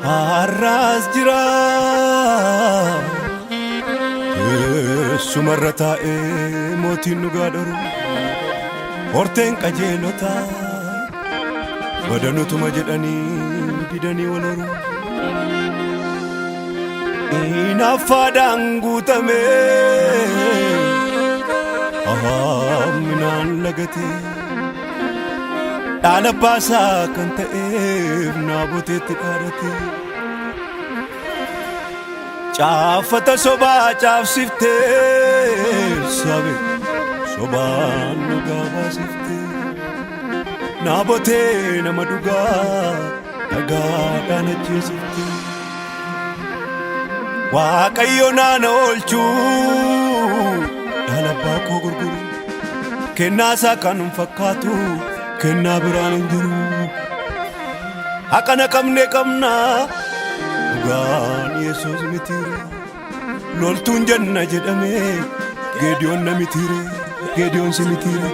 Har'aas jira. Teessumarra taa'ee mootiin dhugaa dhoru horteen qajeelotaa badanutuma jedhanii didanii wal horu. Hinaffaadhaan guutamee hamminaan lagatee dhaala baasaa kan ta'eef naaboteetti dhaadate. Caafata sobaa caafsiftee sabe sobaan dhugaa baasiftee naabotee nama dhugaa dhagaadhaan ajjeesiftee. Waaqayyo naana oolchuu dhaala abbaa koo gurguru kennaa isaa kan hin fakkaatu kennaa biraan hin jiru. Haqana qabne qabnaa dhugaan Yesuus mitiire loltuun janna jedhame Geediyoon na mitiire Geediyoon si mitiire.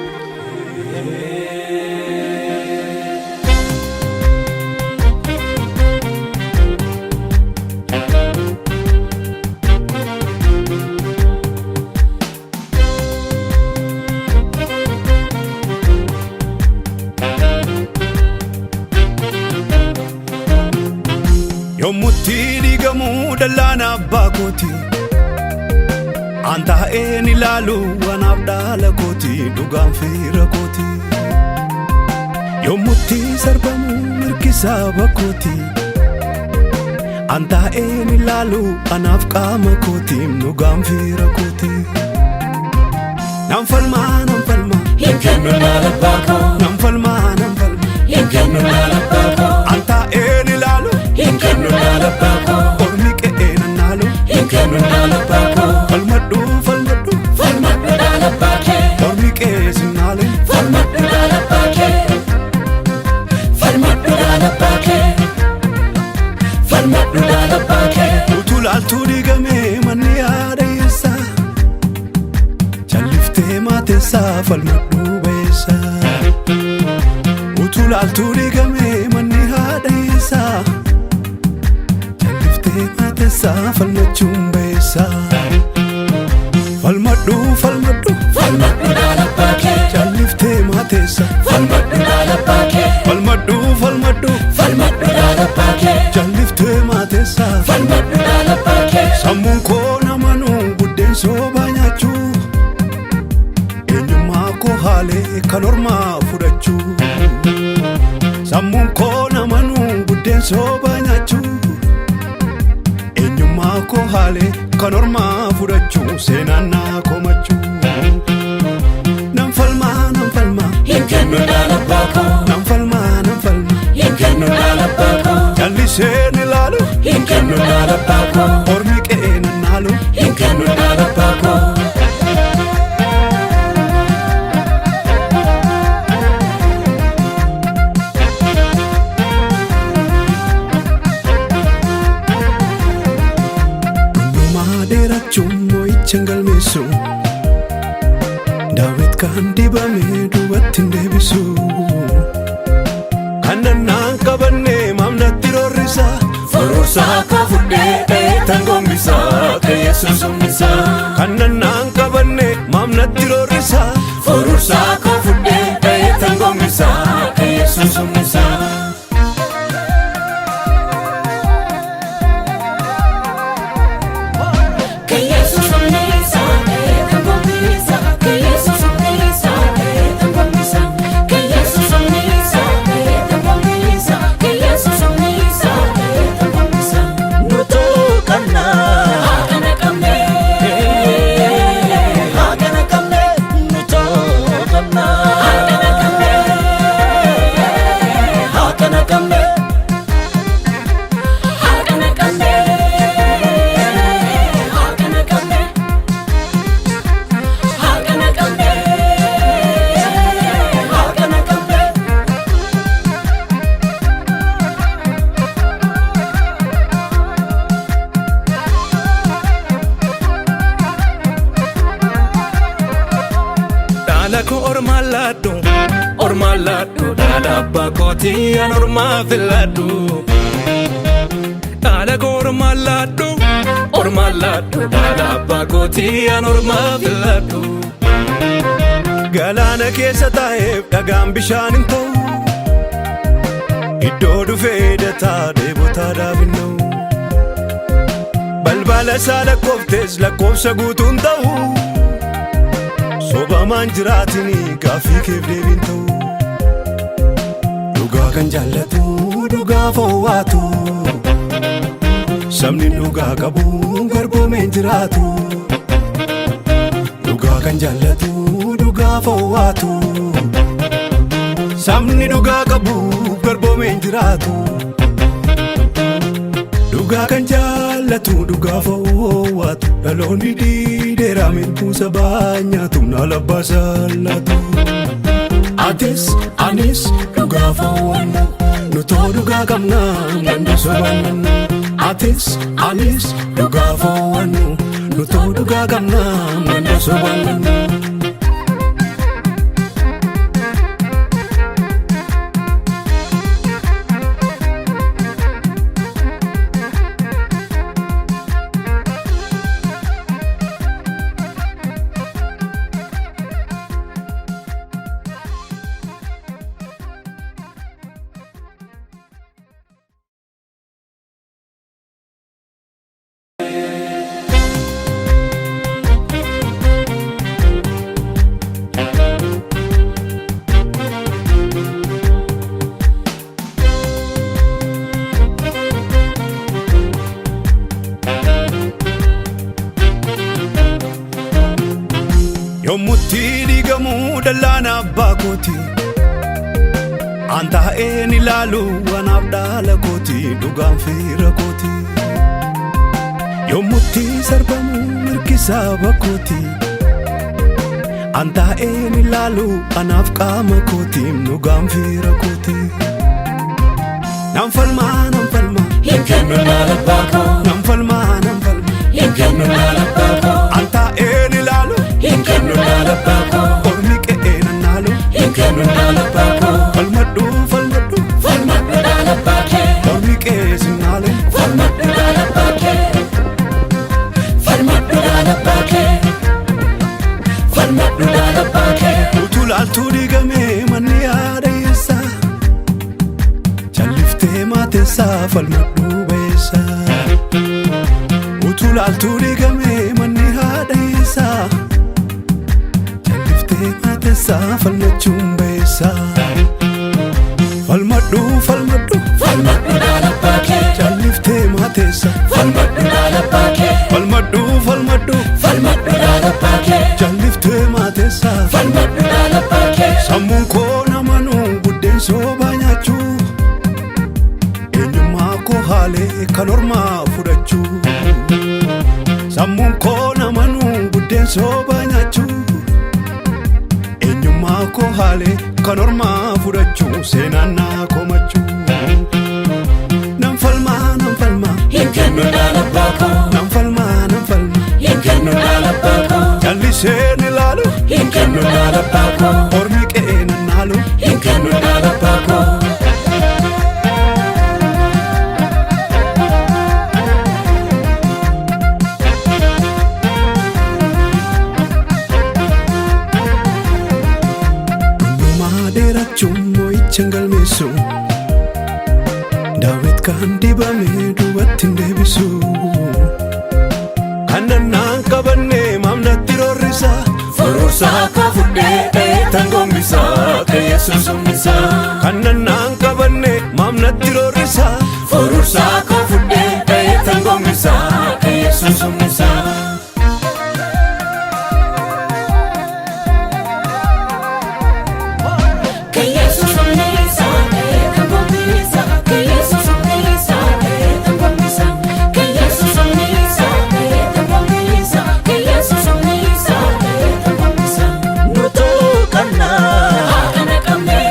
Yommutti diigamuu dallaan abbaa kooti. An taa'een ilaalu anaaf dhaala kooti dhugaan fira kooti. Yommutti sarbamu mirgi saba kooti. An taa'een ilaalu anaaf qaama kooti dhugaan fira kooti. Nan falmaa nan falmaa Hin kennu dhaala abbaa koo. Nan falmaa nan falmaa Hin kennu dhaala abbaa koo. An taa'een ilaalu Hin kennu dhaala abbaa koo. Ormi qe'ee nan naalu Hin kennu dhaala abbaa koo. Falmadhu falmadhu Falmadhu dhaala abbaa kee. Ormi qe'ee sinnaalu Falmadhu dhaala abbaa kee. Falmadhu dhaala abbaa kee. Falmadhu dhaala abbaa kee. Utuu laaltuu diigamee manni yaada eessa Calliftee maateessaa falmadhu ba'eessa Utuu laaltuu diigamee manni haadha eessa Calliftee maateessaa falmachuun ba'eessa Falmadhu falmadhu Falmadhu dhaala abbaa kee. Calliftee maateessa Falmadhu dhaala abbaa kee. Falmadhu falmadhu Falmadhu dhaala abbaa kee. Calliftee maateessa Falmadhu dhaala abbaa kee. Sammuun koo namanuu buddeen soobaa nyaachuu eenyummaa koo haalee kan ormaa fudhachuu Sammuun koo namanuu buddeen soobaa nyaachuu eenyummaa koo haalee kan ormaa fudhachuu seenaan naa komachuu Nan falmaa nan falmaa Hin kennu dhaala abbaa koo. Nan falmaa nan falmaa Hin kennu dhaala abbaa koo. Calliseen ilaalu Hin kennu dhaala abbaa koo. Ormi qe'ee nan naalu Hin kennu dhaala abbaa koo. Dhundhumaa dheerachuun moo'icha hin galmeessu Daawit kan dibame duubatti hin deebisu Kan nannaan qabanne maamnatti roorrisa Furuursaa koo fudhee dheetan gombisaa ka Yesuus humnisaa. Kan nannaan qabanne maamnatti roorrisa Furuursaa koo fudhee dheetan gombisaa ka Yesuus humnisaa. Ka Yesuus humnisaa dheetan gombisaa ka Yesuus humnisaa dheetan gombisaa ka Yesuus humnisaa dheetan gombisaa ka Yesuus humnisaa dheetan gombisaa. Nutuu qabnaa. Haakana qabnee. Haakana qabnee nutuu qabnaa. Haakana qabnee. Haakana qabnee. Haakana qabnee. Haakana qabnee. Haakana qabnee. Haakana qabnee. Dhaala koo ormaan laadhu ormaan laadhu dhaala abbaa kootii an ormaa filadhu. Dhaala koo ormaan laadhu, ormaan laadhu, dhaala abbaa kootii an ormaa filadhu. Galaana keessa taa'eef dhagaan bishaan hin ta'u. Iddoo dhufee dataa dheebotaa dhaabinna'u. Balbala isaa lakkooftes lakkoofsa guutuun ta'u. Sobamaan jiraatini gaaffii keef deebiin ta'u. Dhugaa kan jaallatu dhugaa fo'aatu. Sabni dhugaa qabu garboomeen jiraatu. Dhugaa kan jaallatu dhugaa fo'aatu. Sabni dhugaa qabu garboomeen jiraatu. Dhugaa kan jaallatu dhugaa fo'aatu. Dhaloonni diideera mirguu sabaa nyaatu naala basaallatu. Atis anis dhugaa fo'annu nutoo dhugaa qabna ganda sobannu. Atis anis dhugaa fo'annu nutoo dhugaa qabna ganda sobannu. Yommutti diigamuu dallaan abbaa kooti. An taa'een ilaalu anaaf dhaala kooti dhugaan fira kooti. Yommutti sarbamu mirgi saba kooti. An taa'een ilaalu anaaf qaama kooti dhugaan fira kooti. Nan falmaa, nan falmaa. Hin kennu dhaala abbaa koo. Nan falmaa, nan falmaa. Hin kennu dhaala abbaa koo. An taa'een ilaalu. Hin kennu dhaala abbaa koo. Ormi qe'ee nan naalu. Hin kennu dhaala abbaa koo. Falmadhu, falmadhu. Falmadhu dhaala abbaa kee. Ormi qe'ee sinnaalu. Falmadhu dhaala abbaa kee. Falmadhu dhaala abbaa kee. Falmadhu dhaala abbaa kee. Utuu laaltuu diigamee manni yaada eessa? Calliftee maateessaa falmadhu beessa. Utuu laaltuu diigamee manni haadha eessa? Calliftee maateessaa falmachuun beessa. Falmadhu, falmadhu. Falmadhu dhaala abbaa kee. Calliftee maateessa. Falmadhu dhaala abbaa kee. Falmadhu, falmadhu. Falmadhu dhaala abbaa kee. Calliftee maateessa. Falmadhu dhaala abbaa kee. Sammuun koo namanuu buddeen soobaa nyaachuu. Eenyummaa koo haalee kan ormaa fudhachuu. Sammuun koo namanuu buddeen soobaa nyaachuu. Eenyummaa koo haalee kan ormaa fudhachuu seenaan naa komachuu. Nan falmaa, nan falmaa. Hin kennu dhaala abbaa koo. Nan falmaa, nan falmaa. Hin kennu dhaala abbaa koo. Calliseen ilaalu. Hin kennu dhaala abbaa koo. Ormi qe'ee nan naalu. Hin kennu dhaala abbaa koo. Dhundhumaa dheerachuun moo'icha hin galmeessu. Daawit kan dibame duubatti hin deebisu. Kan nannaan qabanne maamnatti roorrisa. Furuursaa koo fudhee tan gombisaa kan Yesuus humnisaa. Kan nannaan qabanne maamnatti roorrisa. Furuursaa koo fudhee tan gombisaa kan Yesuus humnisaa. Kan Yesuus humnisaa kan gombisaa kan Yesuus humnisaa kan gombisaa kan Yesuus humnisaa kan gombisaa kan Yesuus humnisaa kan gombisaa. Nutuu qabnaa. Kana qabnee.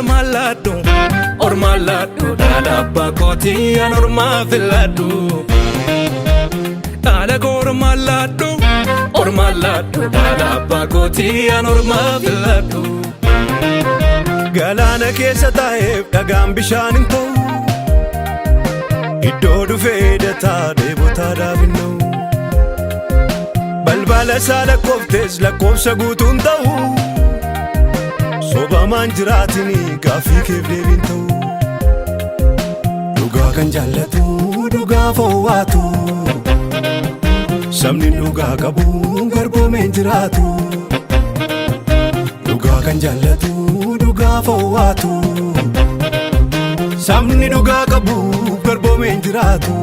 ormaan laadhu, ormaan laadhu, dhaala abbaa kootii an ormaa filadhu. Dhaala koo ormaan laadhu, ormaan laadhu, dhaala abbaa kootii an ormaa filadhu. Galaana keessa taa'eef dhagaan bishaan hin ta'u. Iddoo dhufee dataa dheebotaa dhaabinna'u. Balbala isaa lakkooftes lakkoofsa guutuun ta'u. Sobamaan jiraatini gaaffii keef deebiin ta'u. Dhugaa kan jaallatu dhugaa fo'aatu. Sabni dhugaa qabu garboomeen jiraatu. Dhugaa kan jaallatu dhugaa fo'aatu. Sabni dhugaa qabu garboomeen jiraatu.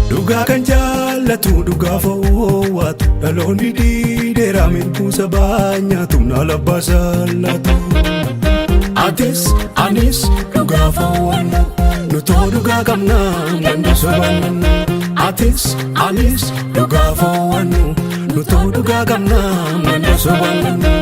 Dhugaa kan jaallatu dhugaa fo'aatu. Dhaloonni diideera mirguu sabaa nyaatu naala baasallaatu. Atis anis dhugaa fo'annu nutoo dhugaa qabna ganda sobannu. Atis anis dhugaa fo'annu nutoo dhugaa qabna ganda sobannu.